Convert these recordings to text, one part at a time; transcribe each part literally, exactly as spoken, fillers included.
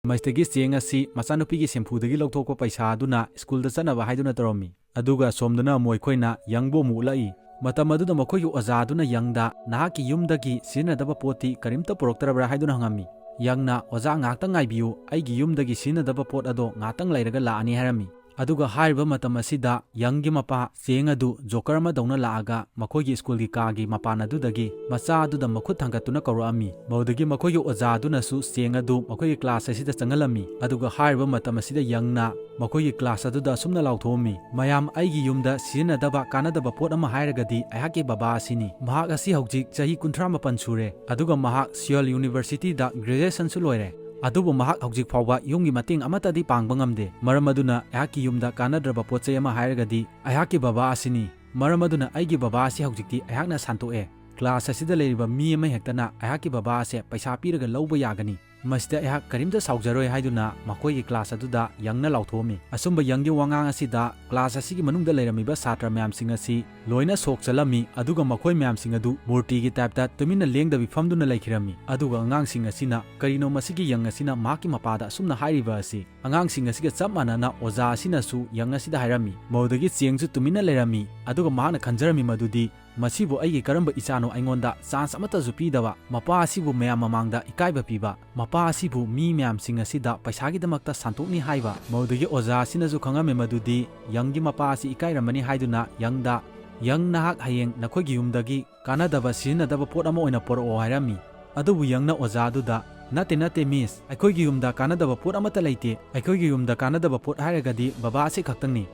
ꯃꯁꯤꯗꯒꯤ ꯆꯦꯡ ꯑꯁꯤ ꯃꯆꯥꯅꯨꯄꯤꯒꯤ ꯁꯦꯝꯐꯨꯗꯒꯤ ꯂꯧꯊꯣꯛꯄ ꯄꯩꯁꯥ ꯑꯗꯨꯅ ꯁ꯭ꯀꯨꯜꯗ ꯆꯠꯅꯕ ꯍꯥꯏꯗꯨꯅ ꯇꯧꯔꯝꯃꯤ꯫ ꯑꯗꯨꯒ ꯑꯁꯣꯝꯗꯅ ꯑꯃꯨꯛ ꯑꯩꯈꯣꯏꯅ ꯌꯪꯕꯨ ꯑꯃꯨꯛ ꯎꯠꯂꯛꯏ꯫ ꯃꯇꯝ ꯑꯗꯨꯗ ꯃꯈꯣꯏꯒꯤ ꯑꯣꯖꯥ ꯑꯗꯨꯅ ꯌꯪꯗ, "ꯅꯍꯥꯛꯀꯤ ꯌꯨꯝꯗꯒꯤ ꯁꯤꯖꯤꯟꯅꯗꯕ ꯄꯣꯠꯇꯤ ꯀꯔꯤꯝꯇ ꯄꯨꯔꯛꯇ꯭ꯔꯕ꯭ꯔꯥ?" ꯍꯥꯏꯗꯨꯅ ꯍꯪꯉꯝꯃꯤ꯫ ꯌꯪꯅ, "ꯑꯣꯖꯥ, ꯉꯥꯏꯍꯥꯛꯇꯪ ꯉꯥꯏꯕꯤꯌꯨ, ꯑꯩꯒꯤ ꯌꯨꯝꯗꯒꯤ ꯁꯤꯖꯤꯟꯅꯗꯕ ꯄꯣꯠ ꯑꯗꯣ ꯉꯥꯏꯍꯥꯛꯇꯪ ꯂꯩꯔꯒ ꯂꯥꯛꯑꯅꯤ" ꯍꯥꯏꯔꯝꯃꯤ꯫ ꯑꯗꯨꯒ ꯍꯥꯏꯔꯤꯕ ꯃꯇꯝ ꯑꯁꯤꯗ ꯌꯪꯒꯤ ꯃꯄꯥ ꯆꯦꯡ ꯑꯗꯨ ꯖꯣꯀꯔ ꯑꯃꯗꯧꯅ ꯂꯥꯛꯑꯒ ꯃꯈꯣꯏꯒꯤ ꯁ꯭ꯀꯨꯜꯒꯤ ꯀꯥꯒꯤ ꯃꯄꯥꯟ ꯑꯗꯨꯗꯒꯤ ꯃꯆꯥ ꯑꯗꯨꯗ ꯃꯈꯨꯠ ꯊꯥꯡꯒꯠꯇꯨꯅ ꯀꯧꯔꯛꯑꯝꯃꯤ꯫ ꯃꯗꯨꯗꯒꯤ ꯃꯈꯣꯏꯒꯤ ꯑꯣꯖꯥ ꯑꯗꯨꯅꯁꯨ ꯆꯦꯡ ꯑꯗꯨ ꯃꯈꯣꯏꯒꯤ ꯀ꯭ꯂꯥꯁ ꯑꯁꯤꯗ ꯆꯪꯍꯜꯂꯝꯃꯤ꯫ ꯑꯗꯨꯒ ꯍꯥꯏꯔꯤꯕ ꯃꯇꯝ ꯑꯁꯤꯗ ꯌꯪꯅ ꯃꯈꯣꯏꯒꯤ ꯀ꯭ꯂꯥꯁ ꯑꯗꯨꯗ ꯑꯁꯨꯝꯅ ꯂꯥꯎꯊꯣꯛꯑꯝꯃꯤ, "ꯃꯌꯥꯝ, ꯑꯩꯒꯤ ꯌꯨꯝꯗ ꯁꯤꯖꯤꯟꯅꯗꯕ ꯀꯥꯟꯅꯗꯕ ꯄꯣꯠ ꯑꯃ ꯍꯥꯏꯔꯒꯗꯤ ꯑꯩꯍꯥꯛꯀꯤ ꯕꯕꯥ ꯑꯁꯤꯅꯤ꯫ ꯃꯍꯥꯛ ꯑꯁꯤ ꯍꯧꯖꯤꯛ ꯆꯍꯤ ꯀꯨꯟꯊ꯭ꯔꯥ ꯃꯥꯄꯟ ꯁꯨꯔꯦ, ꯑꯗꯨꯒ ꯃꯍꯥꯛ ꯁꯤꯑꯣꯜ ꯌꯨꯅꯤꯚꯔꯁꯤꯇꯤꯗ ꯒ꯭ꯔꯦꯖꯨꯑꯦꯁꯟꯁꯨ ꯂꯣꯏꯔꯦ꯫ ꯑꯗꯨꯕꯨ ꯃꯍꯥꯛ ꯍꯧꯖꯤꯛ ꯐꯥꯎꯕ ꯌꯨꯝꯒꯤ ꯃꯇꯦꯡ ꯑꯃꯠꯇꯗꯤ ꯄꯥꯡꯕ ꯉꯝꯗꯦ꯫ ꯃꯔꯝ ꯑꯗꯨꯅ ꯑꯩꯍꯥꯛꯀꯤ ꯌꯨꯝꯗ ꯀꯥꯟꯅꯗ꯭ꯔꯕ ꯄꯣꯠ ꯆꯩ ꯑꯃ ꯍꯥꯏꯔꯒꯗꯤ ꯑꯩꯍꯥꯛꯀꯤ ꯕꯕꯥ ꯑꯁꯤꯅꯤ꯫ ꯃꯔꯝ ꯑꯗꯨꯅ ꯑꯩꯒꯤ ꯕꯕꯥ ꯑꯁꯤ ꯍꯧꯖꯤꯛꯇꯤ ꯑꯩꯍꯥꯛꯅ ꯁꯟꯇꯣꯛꯑꯦ꯫ ꯀ꯭ꯂꯥꯁ ꯑꯁꯤꯗ ꯂꯩꯔꯤꯕ ꯃꯤ ꯑꯃ ꯍꯦꯛꯇꯅ ꯑꯩꯍꯥꯛꯀꯤ ꯕꯕꯥ ꯑꯁꯦ ꯄꯩꯁꯥ ꯄꯤꯔꯒ ꯂꯧꯕ ꯌꯥꯒꯅꯤ꯫ ꯃꯁꯤꯗ ꯑꯩꯍꯥꯛ ꯀꯔꯤꯝꯇ ꯁꯥꯎꯖꯔꯣꯏ" ꯍꯥꯏꯗꯨꯅ ꯃꯈꯣꯏꯒꯤ ꯀ꯭ꯂꯥꯁ ꯑꯗꯨꯗ ꯌꯪꯅ ꯂꯥꯎꯊꯣꯛꯑꯝꯃꯤ꯫ ꯑꯁꯨꯝꯕ ꯌꯪꯒꯤ ꯋꯥꯉꯥꯡ ꯑꯁꯤꯗ ꯀ꯭ꯂꯥꯁ ꯑꯁꯤꯒꯤ ꯃꯅꯨꯡꯗ ꯂꯩꯔꯝꯃꯤꯕ ꯁꯥꯇ꯭ꯔ ꯃꯌꯥꯝꯁꯤꯡ ꯑꯁꯤ ꯂꯣꯏꯅ ꯁꯣꯛ ꯆꯠꯂꯝꯃꯤ, ꯑꯗꯨꯒ ꯃꯈꯣꯏ ꯃꯌꯥꯝꯁꯤꯡ ꯑꯗꯨ ꯃꯨꯔꯇꯤꯒꯤ ꯇꯥꯏꯞꯇ ꯇꯨꯃꯤꯟꯅ ꯂꯦꯡꯗꯕꯤ ꯐꯝꯗꯨꯅ ꯂꯩꯈꯤꯔꯝꯃꯤ꯫ ꯑꯗꯨꯒ ꯑꯉꯥꯡꯁꯤꯡ ꯑꯁꯤꯅ ꯀꯔꯤꯅꯣ ꯃꯁꯤꯒꯤ ꯌꯪ ꯑꯁꯤꯅ ꯃꯍꯥꯛꯀꯤ ꯃꯄꯥꯗ ꯑꯁꯨꯝꯅ ꯍꯥꯏꯔꯤꯕ ꯑꯁꯤ? ꯑꯉꯥꯡꯁꯤꯡ ꯑꯁꯤꯒ ꯆꯞ ꯃꯥꯟꯅꯅ ꯑꯣꯖꯥ ꯑꯁꯤꯅꯁꯨ ꯌꯪ ꯑꯁꯤꯗ ꯍꯥꯏꯔꯝꯃꯤ꯫ ꯃꯗꯨꯗꯒꯤ ꯆꯦꯡꯁꯨ ꯇꯨꯃꯤꯟꯅ ꯂꯩꯔꯝꯃꯤ, ꯑꯗꯨꯒ ꯃꯍꯥꯛꯅ ꯈꯟꯖꯔꯝꯃꯤ ꯃꯗꯨꯗꯤ, "ꯃꯁꯤꯕꯨ ꯑꯩꯒꯤ ꯀꯔꯝꯕ ꯏꯆꯥꯅꯣ ꯑꯩꯉꯣꯟꯗ ꯆꯥꯟꯁ ꯑꯃꯠꯇꯁꯨ ꯄꯤꯗꯕ? ꯃꯄꯥ ꯑꯁꯤꯕꯨ ꯃꯌꯥꯝ ꯃꯃꯥꯡꯗ ꯏꯀꯥꯏꯕ ꯄꯤꯕ, ꯃꯄꯥ ꯑꯁꯤꯕꯨ ꯃꯤ ꯃꯌꯥꯝꯁꯤꯡ ꯑꯁꯤꯗ ꯄꯩꯁꯥꯒꯤꯗꯃꯛꯇ ꯁꯟꯇꯣꯛꯅꯤ ꯍꯥꯏꯕ?" ꯃꯗꯨꯗꯒꯤ ꯑꯣꯖꯥ ꯑꯁꯤꯅꯁꯨ ꯈꯪꯉꯝꯃꯤ ꯃꯗꯨꯗꯤ ꯌꯪꯒꯤ ꯃꯄꯥ ꯑꯁꯤ ꯏꯀꯥꯏꯔꯝꯃꯅꯤ ꯍꯥꯏꯗꯨꯅ ꯌꯪꯗ, "ꯌꯪ, ꯅꯍꯥꯛ ꯍꯌꯦꯡ ꯅꯈꯣꯏꯒꯤ ꯌꯨꯝꯗꯒꯤ ꯀꯥꯟꯅꯗꯕ ꯁꯤꯖꯤꯟꯅꯗꯕ ꯄꯣꯠ ꯑꯃ ꯑꯣꯏꯅ ꯄꯣꯔꯛꯑꯣ" ꯍꯥꯏꯔꯝꯃꯤ꯫ ꯑꯗꯨꯕꯨ ꯌꯪꯅ ꯑꯣꯖꯥ ꯑꯗꯨꯗ, "ꯅꯠꯇꯦ, ꯅꯠꯇꯦ, ꯃꯤꯁ, ꯑꯩꯈꯣꯏꯒꯤ ꯌꯨꯝꯗ ꯀꯥꯟꯅꯗꯕ ꯄꯣꯠ ꯑꯃꯠꯇ ꯂꯩꯇꯦ꯫ ꯑꯩꯈꯣꯏꯒꯤ ꯌꯨꯝꯗ ꯀꯥꯟꯅꯗꯕ ꯄꯣꯠ ꯍꯥꯏꯔꯒꯗꯤ ꯕꯕꯥ ꯑꯁꯤ ꯈꯛꯇꯪꯅꯤ꯫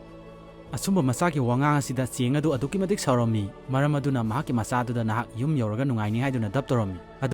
ꯑꯁꯨꯝꯕ ꯃꯆꯥꯒꯤ ꯋꯥꯉꯥꯡ ꯑꯁꯤꯗ ꯆꯦꯡ ꯑꯗꯨ ꯑꯗꯨꯛꯀꯤ ꯃꯇꯤꯛ ꯁꯥꯎꯔꯝꯃꯤ, ꯃꯔꯝ ꯑꯗꯨꯅ ꯃꯍꯥꯛꯀꯤ ꯃꯆꯥꯗꯨꯗ ꯅꯍꯥꯛ ꯌꯨꯝ ꯌꯧꯔꯒ ꯅꯨꯡꯉꯥꯏꯅꯤ ꯍꯥꯏꯗꯨꯅ ꯗꯞ ꯇꯧꯔꯝꯃꯤ꯫ ꯑꯗꯨ